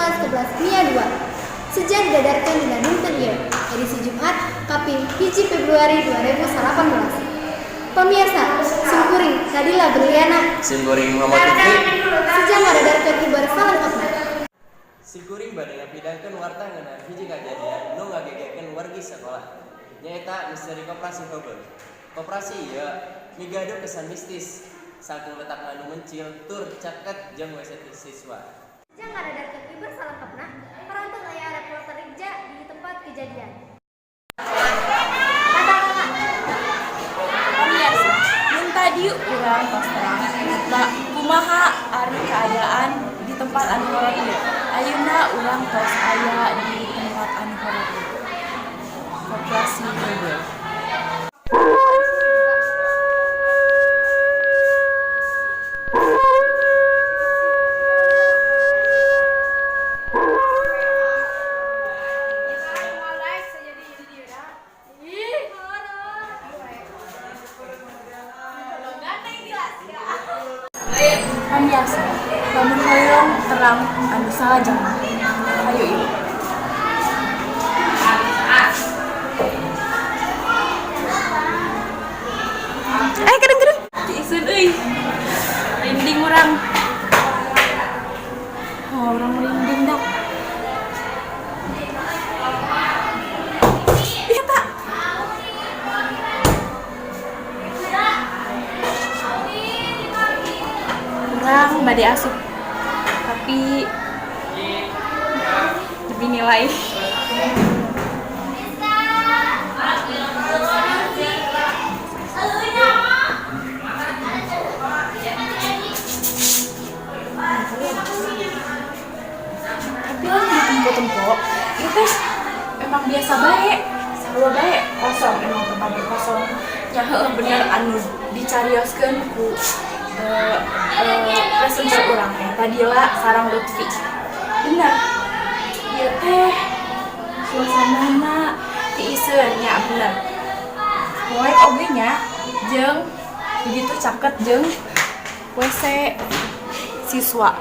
kelas 11 MIA 2. Seja didadarkeun dina dinten ieu, edisi Jumat, kaping 1 Februari 2018. Pemirsa, simkuring Nadila Berliana. Simkuring Muhammad Lutfi. Seja ngadadarkeun ibar salengkapna. Simkuring bade ngapidangkeun warta ngeunaan hiji kajadian nu ngagegerkeun wargi sekolah. Nyaeta misteri Koperasi Heubeul. Koperasi ieu migaduh kesan mistis saking letakna nu mencil tur caket jeung WC siswa. Seja ngadadarkeun ibar salengkapna, parantos aya reporter Rigja di tempat kejadian. Kata-kata. Pemirsa, mun tadi urang tos terang kumaha ari kaayaan di tempat anu horor ieu. Ayeuna urang tos aya di tempat anu horor ieu. Koperasi Heubeul. Pemirsa, lamun hoyong terang anu salajengna. Hayu ieu. Eh, kedeng-kedeng. Tiiseun euy. Merinding urang. Oh, urang merinding dah. Iya, tak. Urang bade asup. Tapi lebih nilai. Tapi lah di tempo-tempo itu teh emang biasa bae, sarua bae, kosong, emang tempatnya kosong. Ya heueuh, bener anu dicarioskeun ku presenter urang teh Tadila sareng Lutfi. Bener. Ieu teh suasanana tiiseun nya, bener. Poek oge nya, jeung begitu caket jeung WC siswa.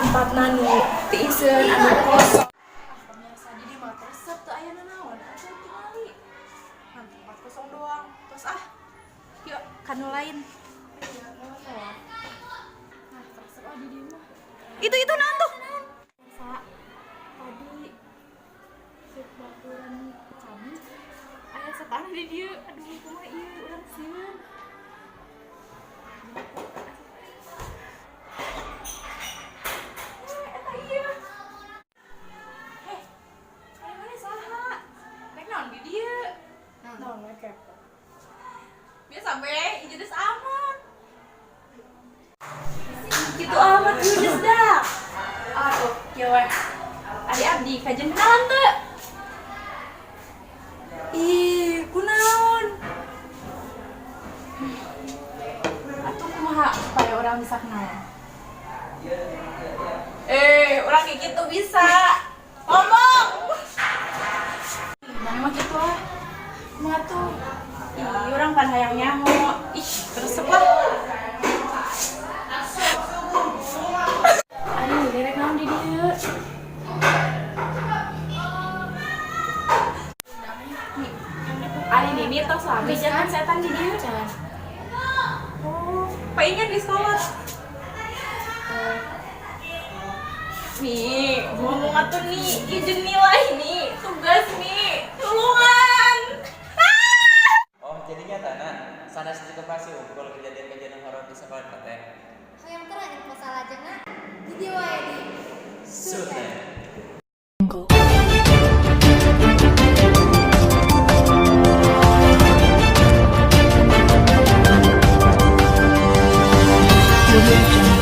Tempatna nu tiiseun anu kosong. Ah, pemirsa, di dieu mah resep, teu aya nanaon atuh tingali. Ngan tempat kosong doang. Terus ah, yuk ka nu lain. Nah, resep ah di dieu mah. Itu naon tuh? Sa, tadi cek baturan kami aya setan di dieu. Aduh, kumaha ieu, urang sieun. Eh, eta ieu. Heh, ari maneh saha? Rek naon di dieu? Naon we kepo. Biasa we, ieu geus amat. Gitu amat geus dah. Aduh, kieu we. Ari abdi kajen kenalan teu? Ih, kunaon? Atuh kumaha supaya orang bisa kenalan? Eh, orang kayak gitu bisa. Ngomong. Mana mah gitu ah. Kumaha tuh? Ih, orang pan hayang nyaho. Ih, resep lah. Aduh, derek naon di dieu? Nih, ari nini tos lami jangan setan di dieu. Oh, palingan di sekolah. Nih, ngomong atuh nih, izin nilai nih, tugas nih, tulungan. Oh, jadi nyatana sanes di koperasi unggul kejadian-kejadian horor di sekolah teh. Hoyong terang info salajengna di dieu wae di Sute. Jungle. Audio Jungle.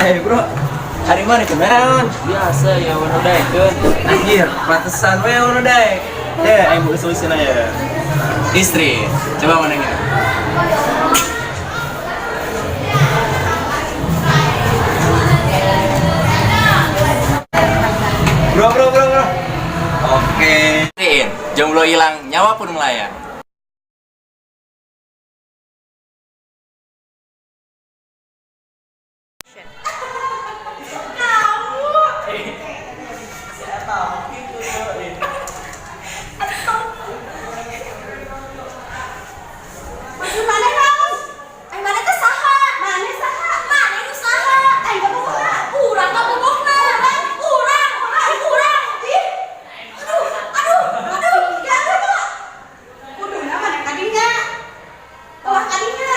Eh bro, hari mana kenaon? Biasa ya, wono daekeun. Anjir, pantesan we wono daek. Ya, aing buka solusi ya. Istri, coba mana ya? hilang, nyawa pun melayang. Maksud maneh naon? Ai maneh teh saha? Maneh saha? Maneh nu saha? Aing kabogohna. Urang kabogohna. Urang, urang, urang. Ih. Aduh, aduh, aduh. Ya aduh. Kuduna maneh kadinya. Ulah kadinya.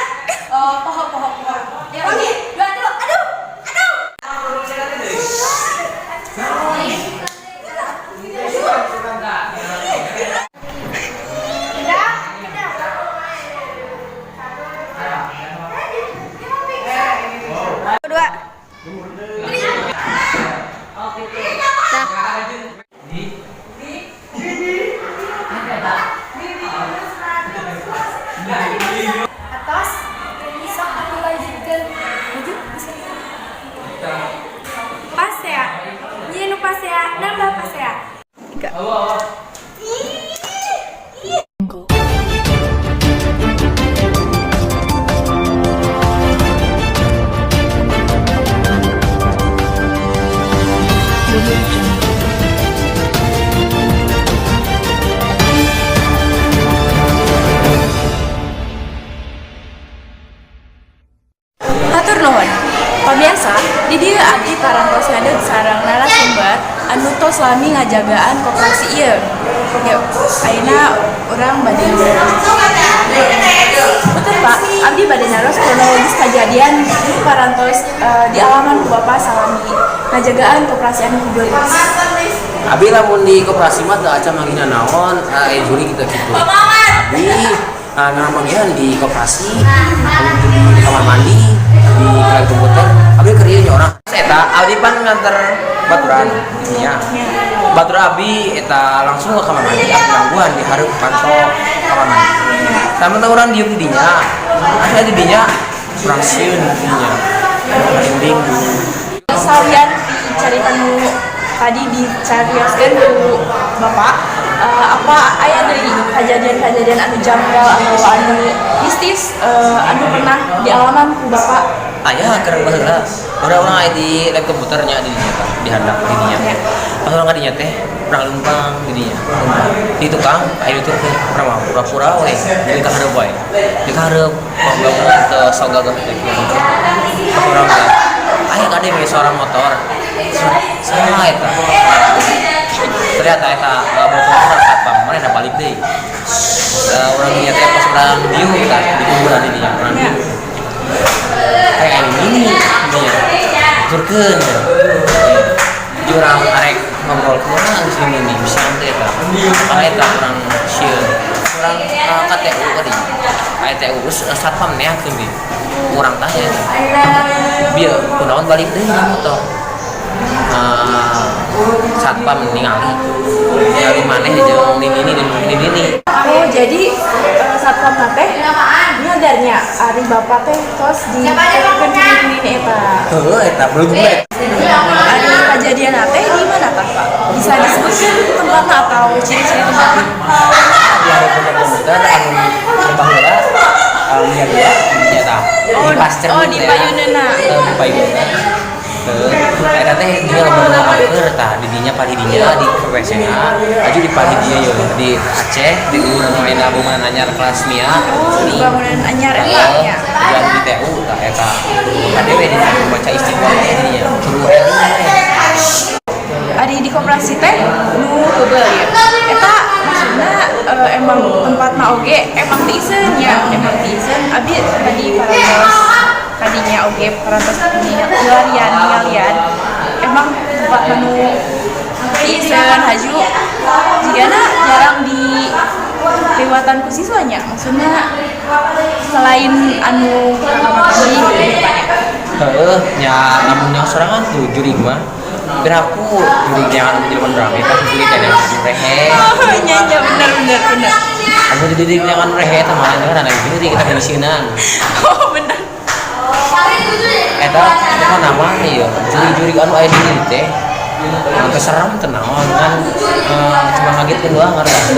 Oh, poho poho poho. Ya, oke. Dua, tilu. Aduh, aduh. Dua. Dah. Atos sok atuh lanjutkeun. Maju bisa. Pasea. Nyi nu pasea nambah pasea. Tiga. Hatur nuhun. Pamirsa, di dieu abdi parantos ngadeg sareng narasumber anu tos lami ngajagaan koperasi ieu. Yuk, ayeuna urang bade. Betul Pak, abdi bade naros kronologis kejadian nu parantos dialaman ku Bapak salami ngajagaan koperasi anu heubeul. Abi lamun di koperasi mah teu acan manggihna naon, aya jurig kitu kitu. Abi nah manggihan di koperasi, di kamar mandi, di kelas komputer, abi keur ieu nya urang. Eta abdi pan nganter baturan dinya. Batur abi eta langsung ke kamar mandi, abi gangguan di hareup panto kamar mandi. Sama teh urang dieu di dinya. Asa di dinya urang sieun di dinya. Merinding. Salian dicarita nu tadi dicarioskeun ku Bapak, apa aya deui kejadian-kejadian anu janggal atau anu mistis anu pernah dialaman ku Bapak? Aya keur baheula. Baheula urang aya di lab komputernya di dinya tah, di handap di dinya. Pas urang ka dinya teh, urang leumpang di dinya. Leumpang. Di tukang aya itu teh urang mah pura-pura we, jadi ka hareup wae. Di ka hareup ngobrol teu sok gagah teh kieu. Pas urang ka aya kade we suara motor. Saha eta? Ternyata eta motor urang satpam, manehna balik deui. Urang dinya teh pas urang dieu tah di kuburan di dinya, urang dieu. Kayak anu ini dinya. Turkeun. Jurang arek ngobrol kumaha geus ini nih bisa teh eta. Karena eta urang sieun. Urang ka TU ka dinya. Aya TU geus satpam neakeun di. Urang tanya eta. Bieu kunaon balik deui na motor. Satpam ningali. Ningali maneh jeung nini dan nini. Oh, jadi satpam teh nyadarnya ari Bapak teh tos di nini eta. Heuh eta belum gue. Ari kejadian teh di mana tah Pak? Bisa disebutkan tempatnya atau ciri-ciri tempatnya? Di hareup komputer anu baheula anu dua di tah. Di pascer Oh, di teh. payuneuna. Heuh, di payuneuna. Heuh, eta teh dia lamun ngamaker tah di dinya palidinya di WC na, aju di palidinya yeuh di Aceh di urang ayeuna bangunan anyar kelas mia. Oh, di bangunan anyar eta Heeh, nya. dan di TU tah eta. Kade we di baca istiqomah teh di dinya. Seru Ari di koperasi teh nu heubeul ya. Eta maksudna emang tempatna oge emang tiiseun nya, emang tiiseun abdi tadi parantos kadinya oge parantos ningalian ningalian emang tempat nu tiiseun haju jigana jarang di lewatan ku siswanya, maksudnya selain anu kamar mandi gitu depannya. Heeh, nya lamun yang sorangan tuh jurig mah. Piraku jurig jangan menjadi rame pas jurig ada rehe. Oh, nya nya bener bener bener. Kamu jadi jurig jangan rehe eta mah jangan ada jurig kita misinan. Oh, bener. Eta eta nama ieu jurig-jurig anu aya di dieu teh. Teu serem teu naon kan, cuma ngagetkeun doang ngareuwas.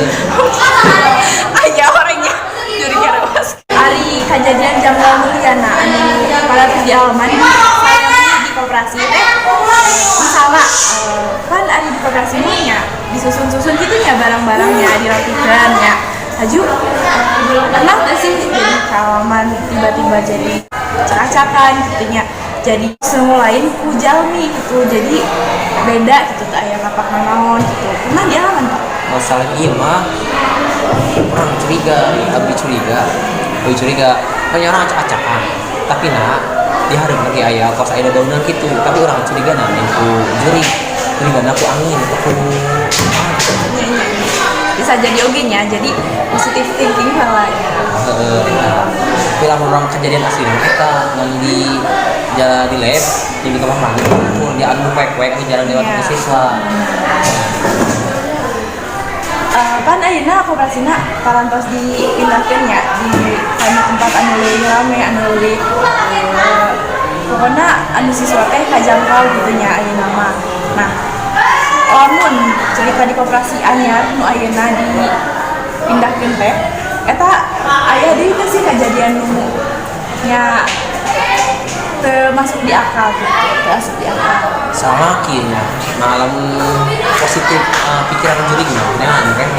Aya orangnya jurig ngareuwas. Ari kejadian janggal mulyana anu parantos dialaman di koperasi teh, misalnya kan ari di koperasi mah nya disusun-susun gitu nya, barang-barangnya dirapikan nya. Laju pernah teu sih jadi kaalaman tiba-tiba jadi acak-acakan gitu nya, jadi semua lain ku jalmi gitu, jadi beda gitu, teu aya kapak naon gitu, pernah dialaman, Pak? Masalah ieu mah urang curiga, abdi curiga, abdi curiga kan orang acak-acakan, tapi nah di hari lagi aya kos aya daunan gitu, tapi urang curiga nah ku jurig, curiga ku angin ku Nya, nya, nya. Bisa jadi oge nya, jadi positive thinking heula nya. Heeh, eta. Tapi lamun urang kejadian asli eta ngan di jalan di lab di kamar mandi pun di anu poek-poek di jalan lewat ke siswa. Pan ayeuna koperasina parantos dipindahkeun nya di kana tempat anu leuwih rame, anu leuwih pokona anu siswa teh kajangkau gitu nya ayeuna mah. Nah, lamun cerita di koperasi anyar nu ayeuna dipindahkeun teh eta aya deui teh sih kejadian nu nya teu masuk di akal gitu, teu asup di akal? Sama kieu nya. Nah, lamun positif pikiran jurig mah nah kan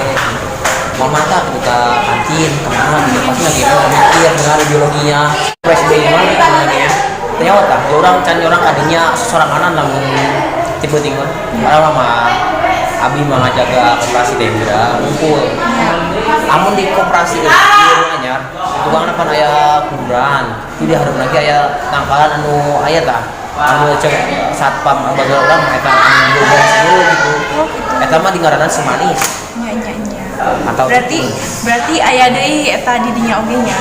mau mata ketika kantin kemana gitu pasti lagi orang mikir dengan biologinya PSB mah gimana ya, ternyata tah orang can orang kadinya soranganan. Lamun tipe tinggal padahal mah abi mah ngajaga koperasi Dendra ngumpul. Amun di koperasi ieu anyar tukang pan aya kuburan itu di hareup lagi aya tangkalan anu aya tah anu cek satpam bagian urang eta anu beres dulu gitu. Oh gitu. Eta mah di ngaranan Semanis Nya, nya, nya. Atau Berarti berarti aya deui eta di dinya oge nya.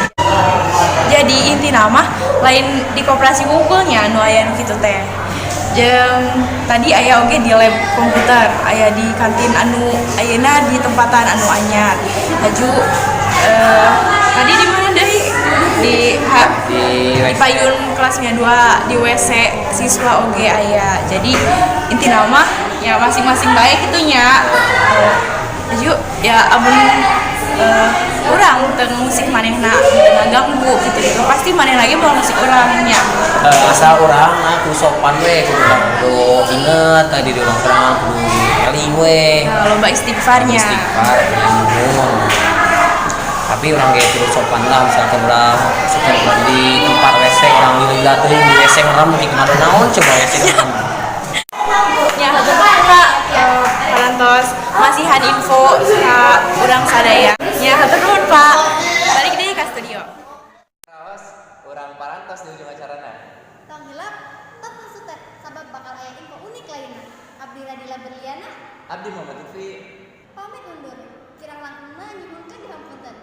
Jadi intina mah lain di koperasi wungkulnya nu aya nu kitu teh. Jeung tadi aya oge di lab komputer, aya di kantin anu ayeuna di tempatan anu anyar. Laju tadi di mana deui? Di di di payun kelasnya 2, di WC siswa oge aya. Jadi intina mah ya masing-masing baik itunya. Laju ya amun urang teu ngusik manehna, teu ngaganggu gitu gitu, pasti maneh lagi mau ngusik urangnya. Asal urang nah kudu sopan we, kudu urang kudu inget ka diri urang sorangan, kudu eling we. Nah, loba istighfarnya. Istighfar nuhun, tapi urang ge kudu sopan lah. Misalkan urang secara di tempat WC, urang lila teuing di WC merem di kemana naon coba WC merem. Ya, hatur nuhun, Pak, parantos masihan info ka urang sadaya ya. Hatur nuhun, Pak. Balik deui ka studio. Raos, urang parantos di ujung acarana. Tong hilap, tetep sutet sabab bakal aya info unik lainnya. Abdi Radila Berliana, Abdi Muhammad Lutfi. Pamit undur. Kirang langkungna nyuhunkeun dihampunten.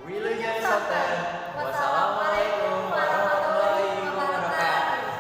Wilujeng Sonten. Wassalamualaikum warahmatullahi wabarakatuh.